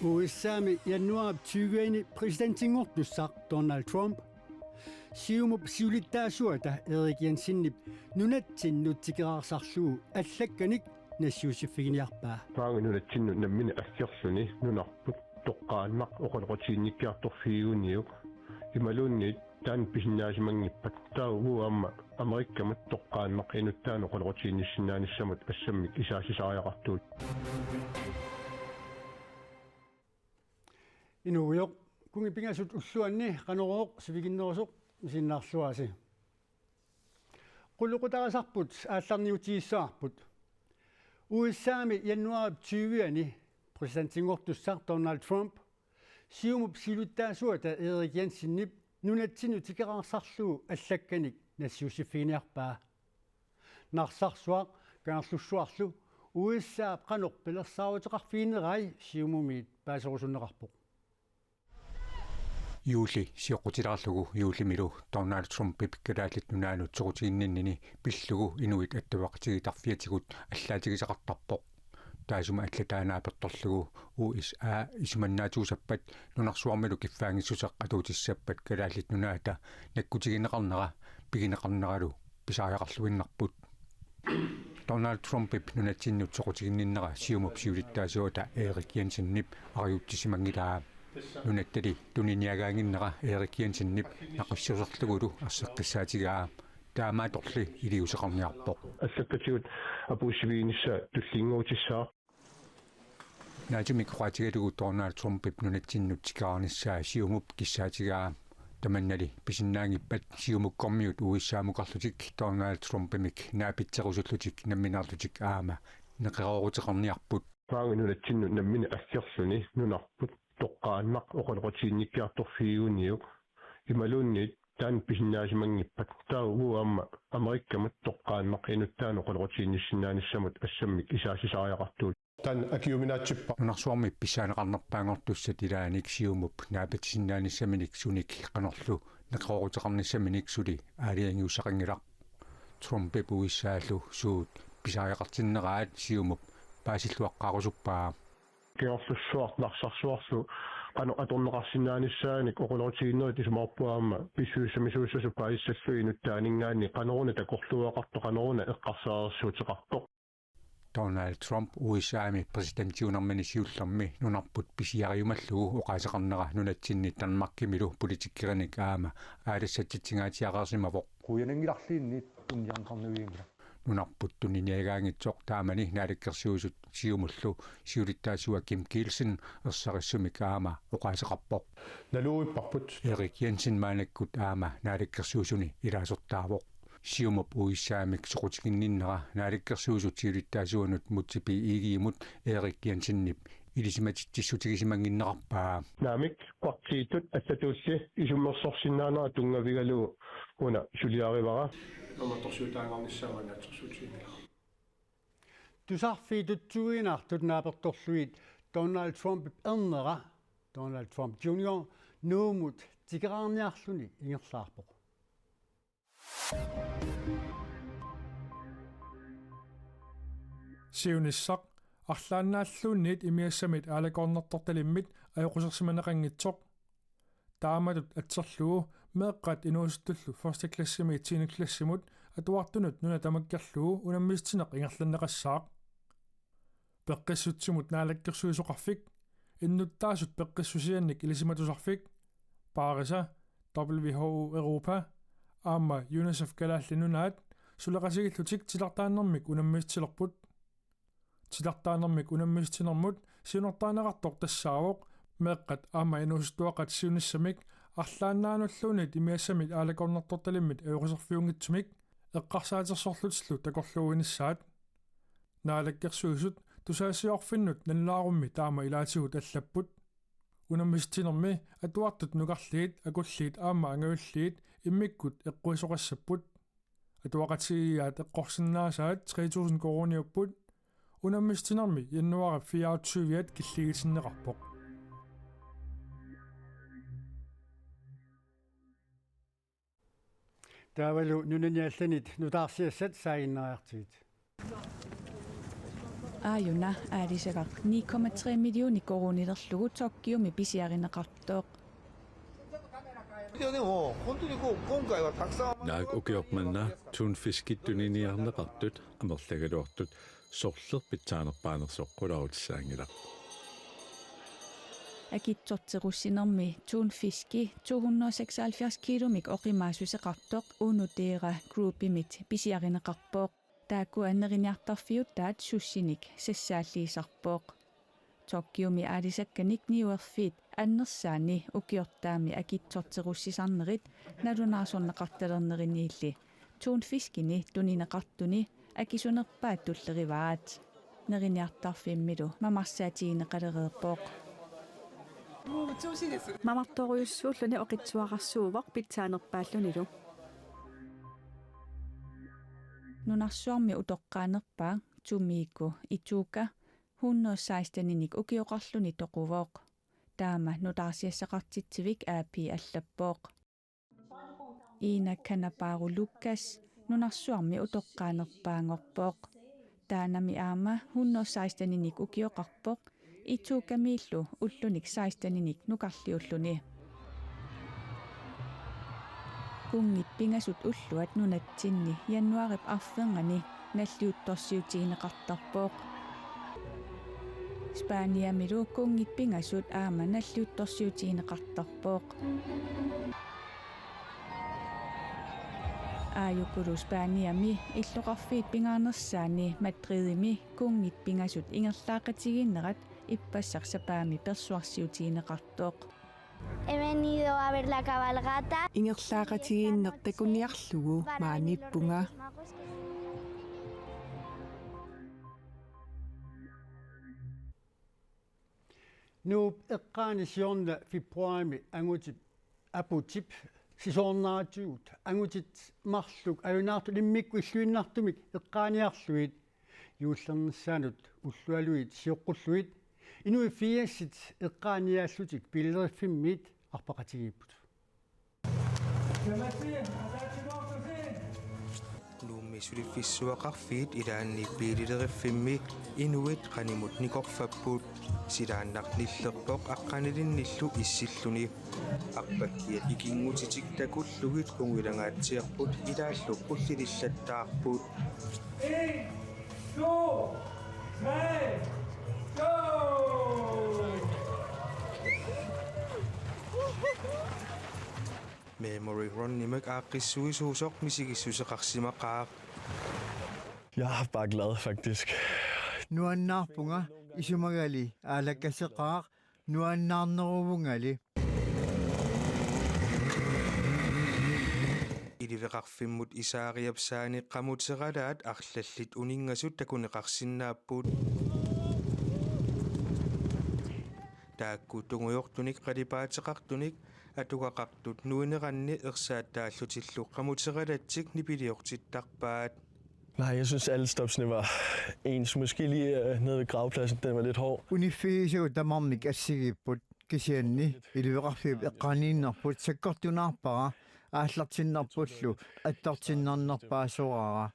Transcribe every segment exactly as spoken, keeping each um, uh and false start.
U S A-mi januaarip tyve-ani præsidentinngortussaq Donald Trump. Siumup siulittaasuata Erik Jensenip nunatsinnut tikeraartarlugu allakkanik nassiussiffiginiarpaa. Maanga nunatsinnut nammineq aggerluni nunarput toqqaannaq oqaloqatiginnikkiartorfigiguniuk imaluunniit taanna pisinnaasimanngippata. Taava uagut aamma Amerikkamut toqqaannaq inuttaanik oqaloqatiginnissinnaanissamut assammik isaassisariaqartugut. Inuugujoq, kunngi pingasut ulluanni Qanorooq sivikinnerusoq misiginnaarluarisi. Qulequtarisarput aallarniutigissavarput. U S A-mi januaarip tyve-ani præsidentinngortussaq Donald Trump Siumup siulittaasuata Erik Jensenip nunatsinnut tikeraartarlugu allakkanik nassiussiffiginiarpaa. Narsarsuaq Kangerlussuarlu U S A-p qanoq pilersaaruteqarfiginerai Siumumiit paaserusunneqarpoq. Juulli sioqqutilaarlugu juullimilu Donald Trumpip Kalaallit Nunaannut soqutiginninnini pillugu inuit attaveqatigiittarfiatigut allaatigisaqartarpoq. Taassuma allatut naapertorlugu U S A isumannaatsuusappat nunarsuarmilu kiffaanngissuseq atuutissappat Kalaallit Nunaata nakkutigineqarnera pigineqarneralu pisariaqarluinnarput. Donald Trumpip nunatsinnut soqutiginninnera Siumup siulittaasuata Erik Jensenip arajuutsisimanngilaa. Nunattali tuniniagaannginnera Erik Jensenip naqissuserlugulu erseqqissaatigaa. Taamaattorli iliuuseqarniarpoq. Allakkatigut apuussiviginissaa tullinnguutissaaq. Naatsumik oqaatigalugu Donald Trumpip nunatsinnut tikeraarnissaa Siumup kissaatigaa. Tamannali pisinnaanngippat Siumukkormiut U S A-mukarlutik Donald Trumpimik naapitserusullutik nammineerlutik aamma neqerooruteqarniarput. Maanga nunatsinnut nammineq aggerluni nunarput toqqaannaq oqaloqatiginnikkiartorfigiguniuk imaluunniit taanna pisinnaasimanngippata. Taava uagut aamma Amerikkamut toqqaannaq inuttaanik oqaloqatiginnissinnaanissamut assammik isaassisariaqartugut. Taanna akiuminaatsippa. Nunarsuarmi pissaaneqarnerpaanngortussat ilaannik Siumup naapitsisinnaanissaminnik sunik qanorlu neqerooruteqarnissaminnik suli aalajangiussaqanngilaq. Trumpip U S A-lu suut pisariaqartinneraat Siumup paasilluaqqaarusuppaa. Kangerlussuaq Narsarsuarlu qanoq atorneqarsinnaanissaanik oqaloqatigiinnerit isumaqarpunga aamma pissusissamisuussasoq paasissallugu inuttaanninngaanniit qanoruna takorluugaqartoq, qanoruna eqqarsaareersuuteqartoq. Donald Trump U S A-mi præsidentiunermini siullermi nunarput pisiariumallugu oqaaseqarnera nunatsinni Danmarkimilu politikerinik aamma aalassatsitsingaatsiareersimavoq. Qujananngilarliinniit tunniarneqarnavianngilaq. Nunarput tuniniagaanngitsoq taamani Naalakkersuisut Siumullu siulittaasua Kim Kielsen ersarissumik aamma oqaaseqarpoq. Naluuipparput. Erik Jensen maannakkut aamma Naalakkersuisuni ilaasortaavoq. Siumup U S A-mik soqutiginninnera Naalakkersuisut siulittaasuanut Múte B. Egedemut Erik Jensenip ilisimatitsissutigisimanngikkaluarpaa. Naamik, partiitut allatulli isummersorsinnaanera tunngavigalugu una suliarivara. Naammattorsiutaanngornissaa naatsorsuutiginngilara. Tusarfiit tutsuiginartut naapertorlugit Donald Trumpip ernera, Donald Trump Junior, Nuummut tikeraarniarluni ingerlaarpoq. Siunissaq arlaannaalluunniit imigassamit aalakoornartortalimmit ajoqusersimaneqanngitsoq. Taamatut atserlugu meeqqat inuusuttullu første klassimiit tiende klassimut atuartunut nuna tamakkerlugu unammissutineq ingerlanneqassaaq. Peqqissutsimut naalakkersuisoqarfik, innuttaasut peqqissusiannik ilisimatusarfik, Paarisa, W H O Europa, aamma UNICEF Kalaallit Nunaat suleqatigiillutik titartaanermik unammissutilerput. Titartaanermik unammissutinermut siunertarineqartoq tassaavoq meeqqat aamma inuusuttuaqqat siunissamik arlaannaanulluunniit imigassamit aalakoornartortalimmit ajoquserfiunngitsumik eqqarsaatersorlutillu takorluuinissaat. Naalakkersuisut tusagassiorfinnut nalunaarummi taama ilaatigut allapput. Unammissutinermi atuartut nukarliit, akulliit aamma angajulliit immikkut eqquisoqassapput. Atuaqatigiiaat eqqorsinnaasaat tre tusind koruuniupput. Unammissutinermi januaarip fireogtyve-at killigitinneqarpoq. Taavalu nunani allanit nutaarsiassat saaginnariartigit. Aajuna aalisagaq ni komma tre millioner koruunilerlugu Tokyomi pisiarineqartoq. いや、でも本当にこう今回はたくさん Naak ukioq manna tunfiskit tuniniarneqartut amerlagaluartut sorleq pitsaanerpaanersoq qularutissaagilaarpoq. Akitsorterussinermi tunfiski to hundrede og seksoghalvfjerds kilomik oqimaassuseqartoq Onodera Groupimit pisiarineqarpoq. Taakkua neriniartarfiutaat sushinik sassaalliisarpoq. Tokyomi aalisakkanik niuerfiit annersaanni ukiortaami akitsorterussisarnerit nalunaarsorneqartalerneriniilli tunfiskini tunineqartuni akisunerpaat tullerivaat. Neriniartarfimmilu mamarsaatigineqalereerpoq. Mamartorujussuulluni oqitsuararsuuvoq pitsaanerpaallunilu. Nunarsuarmi utoqqaanerpaaq Tomiko Itoka hundrede seksteninik ukioqarluni toquvoq. Taama nutaarsiassaqartitsivik A P allappoq. Ina Kanaparo Lucas nunarsuarmi utoqqaanerpaanngorpoq. Taannami aamma hundrede seksteninik ukioqarpoq, Itokamiillu ullunik seksteninik nukarliulluni. Kunngit pingasut ulluat nunatsinni januaarip arfernganni nalliuttorsiutigineqartarpoq. Spaniamilu kunngit pingasut aamma nalliuttorsiutigineqartarpoq. Aajukulu Spaniami illoqarfiit pingaarnersaanni Madridimi kunngit pingasut ingerlaaqatigiinnerat ippassaq sapaammi persuarsiutigineqartoq. He venido a ver la cabalgata. Ingerlaaqatigiinneq takunniarlugu maaniippunga. Nuup eqqaani siorna februarimi angutip aputip sisoorneratigut angutit marluk ajunaartut immikkut illuinnartumik eqqaaniarlugit juullernissaanut ullualuit sioqqullugit inuit firsit eqqaaniaallutik biileriffimmit arpaqatigiipput. Nuummi suliffissuaqarfiit ilaanni biilileriffimmi inuit qanimut nikorfapput. Silaannaq nillerpoq aqqanilinnillu issilluni. Arpakkiat ikinngutitik takullugit qungilangaatsiarput ilaallu qullilillattaarput. Memory Runimik aaqqissuisuusoq misigissuseqarsimaqaaq. Jeg er bare glad, faktisk. Nuannaarpunga, isumagali aalakkaseqaaq, nuannaarneruvungali. Iliveqarfimmut Isaariap saani qamuteralaat arlallit uninngasut takuneqarsinnaapput. Taakku tungujortunik qalipaateqartunik atugaqartut nuineranni ersaattaallutillu qamuteralatik nipiliortittarpaat. Nej, jeg synes alle stopsene var ens. Måske lige øh, nede ved gravpladsen, den var lidt hård. Uniffigisagut tamarmik assigiipput, kisianni iliveqarfiup eqqaaniinnerput sakkortunaarpara aallartinnerpullu attortinnarnerpaasoraara.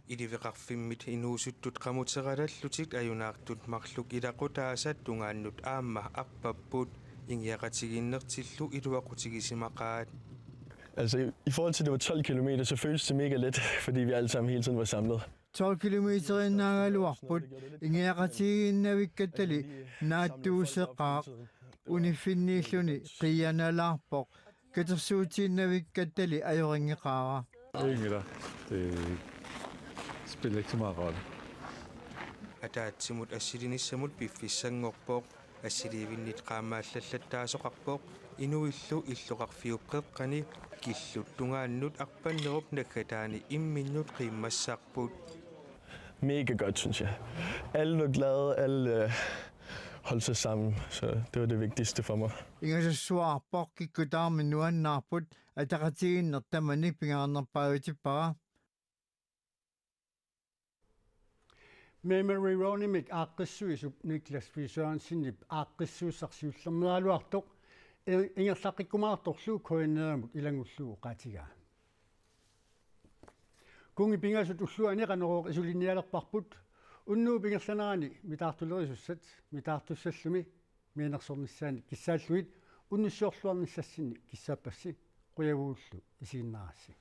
Iliveqarfimmit inuusuttut qamuteralallutik ajunaartut marluk ilaqutaasa tungaannut aamma arpapput, ingiaqatigiinnertillu iluaqutigisimaqaat. Altså, i- i forhold til, at det var tolv kilometer, så føltes det mega let, fordi vi alle sammen hele tiden var samlet. Tolv kilometeriinnaagaluarput, ingiaqatigiinnavikkattali naattuuseqaaq, uniffinniilluni qiianalaarpoq, katersuutiinnavikkattali ajorinngeqaara. Yngra, det spiller ikke så meget rolle. Ataatsimut assilinissamut piffissanngorpoq, assiliivinnit qaammaallallattaasoqarpoq, inuillu illoqarfiup qeqqani killut tungaannut arpannerup naggataani imminnut qiimmassarput. Mega godt, synes jeg. Alle var glade, alle øh, holdt sig sammen, så det var det vigtigste for mig. Ingasassuarpoq, kikkut tamarmik nuannaarput, ataqatigiinneq tamanit pingaarnerpaavitippara. Memory Runimik aaqqissuisup Niklas V. Sørensenip aaqqissuussaq siullermeraluartoq, ingerlaqqikkumaartorlu K N R-imut ilanngullugu oqaatigaa. Pungi pingasut ulluani Qanorooq isulinnialerparput. Unnuup ingerlanerani mitaartulerisussat mitaartussallumi mianersornissaannik kissaallugit unnussiorluarnissassinnik kissaappassi. Qujavugullu isiginnaarassi.